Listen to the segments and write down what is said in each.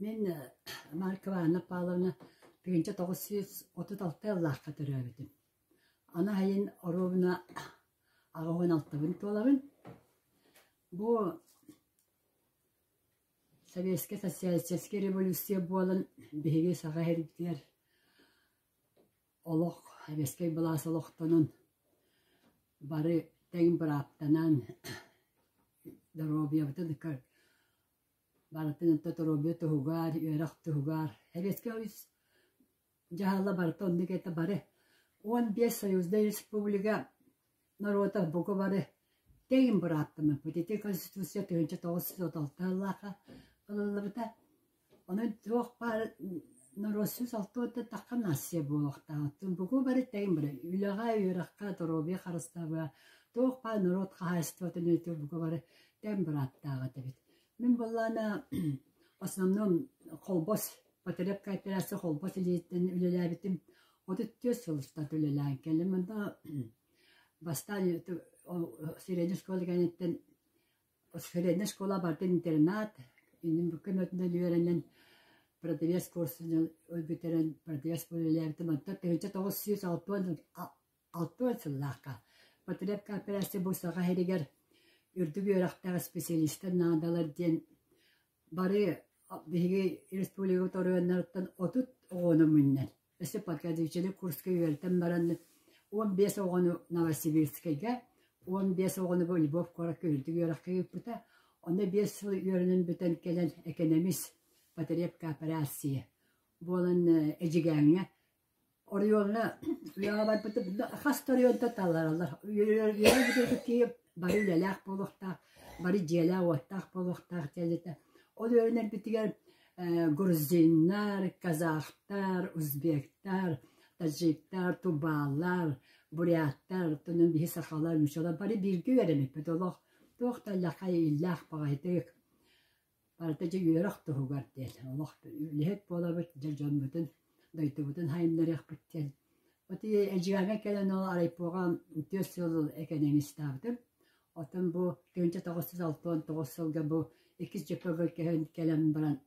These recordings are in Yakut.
Мин Маркова Анна Павловна 1936 сыллаахха төрөөбүтүм. Аны сайын оруобуна 86-бын туолабын. Бу Советскай социалистическай революция буолан биһиги Саха сиригэр олох советскай былаас олохтонон бары тэҥ бырааптанан доруобуйабытын барытын онто доруобуйа туһугар, үөрэх туһугар советскай дьаһала барыта оннук этэ бары 15 союзнай республика норуота бука бары тэҥ бырааптаммыппыт. Ити Конституция 1936 сыллаахха ылыллыбыта. Онон туох баар норуот 160 тахха нация буолуохтаах. Оттон буку бары тэҥ бары үлэҕэ, үөрэххэ, доруобуйа харыстабыла туох баар норуот хаһаайыстыбатын өйтө бука бары тэҥ бырааптаах этибит. Мин буоллаҕына основном Холбос потреб кооперация Холбос илиитинэн үлэлээбитим. 34 сыл устата үлэлээн кэллим. Онно бастаан средней школа кэнниттэн средней школа барытын интернат иннин көмөтүнэн үөрэнэн продавец курсун бүтэрэн продавец үлэлээбитим. Онтон 1960 сыллаахха потреб кооперация бу Саха сиригэр үрдүк үөрэхтээх специалистар наадалар диэн бары биһиги республикабыт оройуоннарыттан 30 оҕону мунньан өссө подготовительнай курска үөрэтэн баран 15 оҕону Новосибирскайга, 15 оҕону бу Львов куоракка үрдүк үөрэххэ ыыппыта. Онно 5 сыл үөрэнэн бүтэн кэлэн экономист потреб кооперация буолан Эдьигээҥҥэ Оройуоҥҥа үлэҕэ барбытым хас да оройуонтан таллараллар. Үөрэ киһи бары үлэлээх буолуохтаах, бары дьиэлээх-уоттаах буолуохтаах диэн этэ. Ол үөрэнэрбитигэр грузиннар, казахтар, узбектар, таджиктар, тубалар, буряттар, оттон биһи сахалар, нууччалар бары бииргэ үөрэммиппит. Олох туох да иллэххэй иллээх баҕайытык Барыта дьэ үөрэх туһугар диэн, олох үлэһит буолабыт, дьэ дьоммутун, дойдубутун сайыннарыахпыт диэн. Вот Эдьигээҥҥэ кэлэн ол райпоҕа 4 сыл экономистаабытым. Оттон бу 1969 сылга бу иккис ДПГ көһөн кэлэн баран,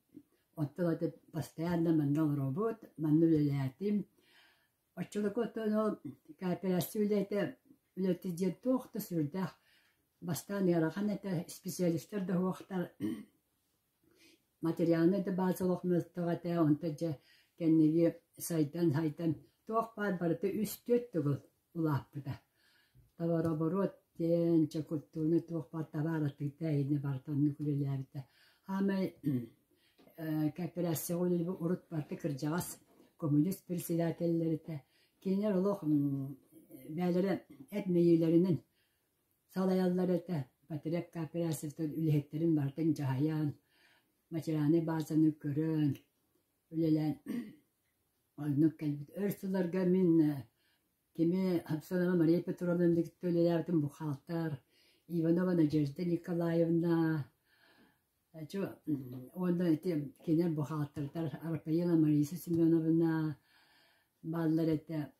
оттон это постоянно манна олоробут, манна үлэлээтим. Оччолорго оттон ол кооперация үлэтэ үлэтэ диэн туох да сүрдээх бастаан ыарахан этэ, специалистар да суохтар, материальнай да база олох мөлтөх этэ, онтон дьэ кэнниги сайдан-сайдан туох баар барыта үс-түөрт төгүл улааппыта. Товарооборот диэн, чэ культурнай туох баар табаар атыыта эйиэнэ барыта оннук үлэлээбитэ. Саамай кооперацияҕа үлэлиир урут барыта кырдьаҕас коммунист председателлэр этэ. Кинилэр олох бэйэлэрэ эт мэйиилэринэн салайаллар этэ. Потреб кооперациятын үлэһиттэрин барытын дьаһайан, материальнай базаны көрөн, үлэлээн оннук кэлбит. Өр сылларга мин кими Самсонова Мария Петровна кытта үлэлээбитим бухгалтер, Иванова Надежда Николаевна, уонна ити кинилэр бухгалтердар Рафаила Мариса Семеновна бааллар этэ.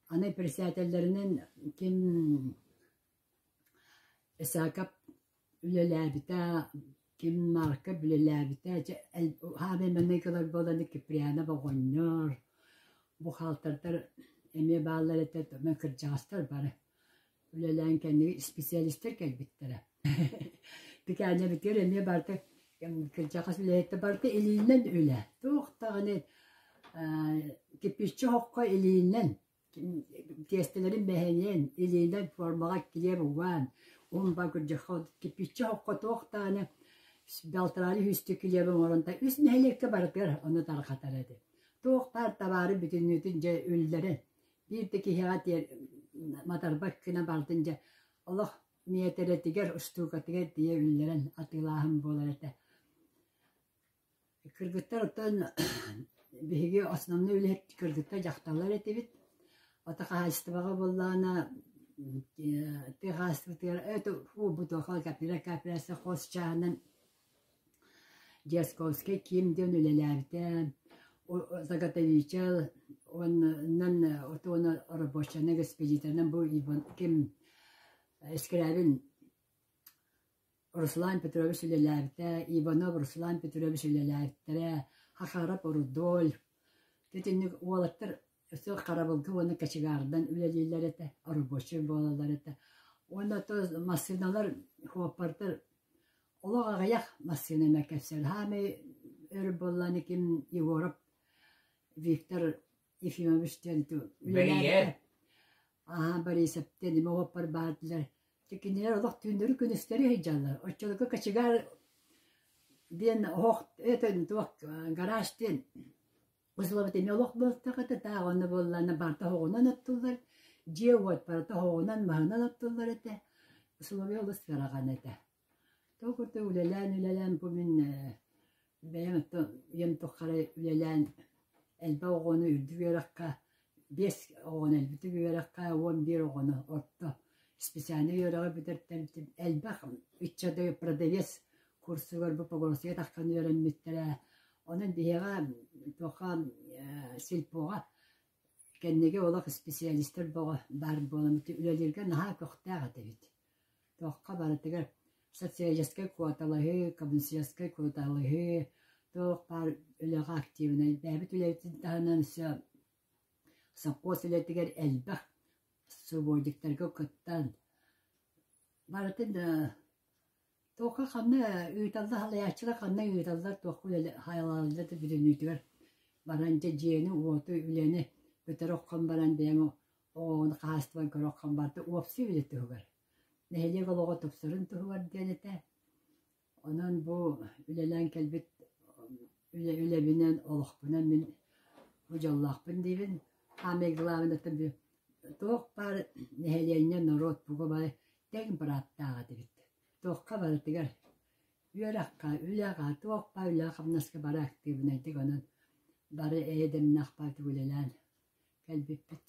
Аны председателлэринэн ким Исаков үлэлээбитэ, ким Марков үлэлээбитэ, саамай маннык ылар буолан Киприянов оҕонньор, бухгалтердар эмиэ бааллар этэ, кырдьаҕастар бары үлэлээн кэнниги специалистар кэлбиттэрэ. Пекарнябытыгар эмиэ барыта кырдьаҕас үлэһиттэр барыта илиинэн үлэ. Туох даҕаны кирпииччэ оһоххо илиинэн тиэстэлэрин бэһэниэн илиинэн формаҕа килиэп угаан уһун кырдьахха кирпииччэ оһоххо туох даҕаны балтарааны үстүү килиэп оҥорон үс нэһилиэккэ барытыгар ону тарҕатар этэ. Туох баар табаары бүтүннүүтүн дьэ үллэрэн биир да киһиэхэ тиэр матарбат гына барытын дьэ олох миэтэрэтигэр устуукатыгар тиийэ үллэрэн атыылааһын буолар этэ. Кыргыттар оттон биһиги основной үлэһит кыргыттар дьахталлар этибит. Ото хаһаайыстыбаҕа буоллаҕына тыа хаһаайыстыбатыгар бутуоха кооперация хос чааһынан Дьячковскай Ким диэн үлэлээбитэ, заготовитель уонна уонна рабочайынан экспедиторынан бу Иван Ким Скрябин. Руслан Петрович үлэлээбитэ, Иванов Руслан Петрович үлэлээбиттэрэ, Хахаров Рудольф. Итинник уолаттар өссө харабылга уонна кочегардан үлэлииллэр этэ, рабочай буолаллар этэ. Уонна то массыыналар, суоппардар олох аҕыйах массыынаны кэпсэл. Хаамай өр буоллаҕына ким Егоров Виктор Ефимович диэн үлэлээбитэ. Аһаа Борисов диэн эмэ уоппар баардылар. Кинилэр олох түүннэри күнүстэри сылдьаллар. Оччолорго кочегар диэн оһох это туох гараж диэн Условит эмиэ олох буолтах этэ, таах онно буоллаҕына барыта оһоҕунан оттуллар, дьиэ-уот барыта оһоҕунан, маһынан оттуллар этэ. Условие олус ыарахан этэ. Ол курдук үлэлээн-үлэлээн бу мин бэйэм оттон ийэм тухары үлэлээн элбэх оҕону үрдүк үөрэххэ биэс оҕону элбэтик үөрэххэ 11 оҕону орто специальнай үөрэҕи бүтэртэрбитим элбэх ыччаты продавец курсугар бу Погородскайга тахсан үөрэммиттэрэ. Онон биһиэхэ туохха сельпоҕа кэнники олох специалистар бөҕө баар буолан үлэлииргэ наһаа көхтөөх этибит. Туохха барытыгар социалистическай куоталаһыы, коммунистическай куоталаһыы, туох баар үлэҕэ активнай бэйэбит үлэбитин таһынан өссө сопхуос үлэтигэр элбэх свободниктарга кыттан барытын туохха ханна ыыталлар салайааччылар ханна ыыталлар туохха хайалааллар да бүтүннүүтүгэр баран дьэ дьиэни-уоту үлэни бүтэрэ оххон баран бэйэҥ оҕоҕун хаһаайыстыбан көрө оххон барда уопсай үлэ туһугар нэһилиэк олоҕо тупсарын туһугар диэн этэ. Онон бу үлэлээн кэлбит үлэ үлэбинэн, олохпунан мин бу дьоллоохпун диибин. Самое главное туох баар нэһилиэнньэ, норуот бука бары тэҥ бырааптаах этибит. Туохха барытыгар үөрэххэ, үлэҕэ, туох баар үлэҕэ-хамнаска бары актыыбынайдык онон бары эйэ-дэмнээх баҕайытык үлэлээн кэлбиппит.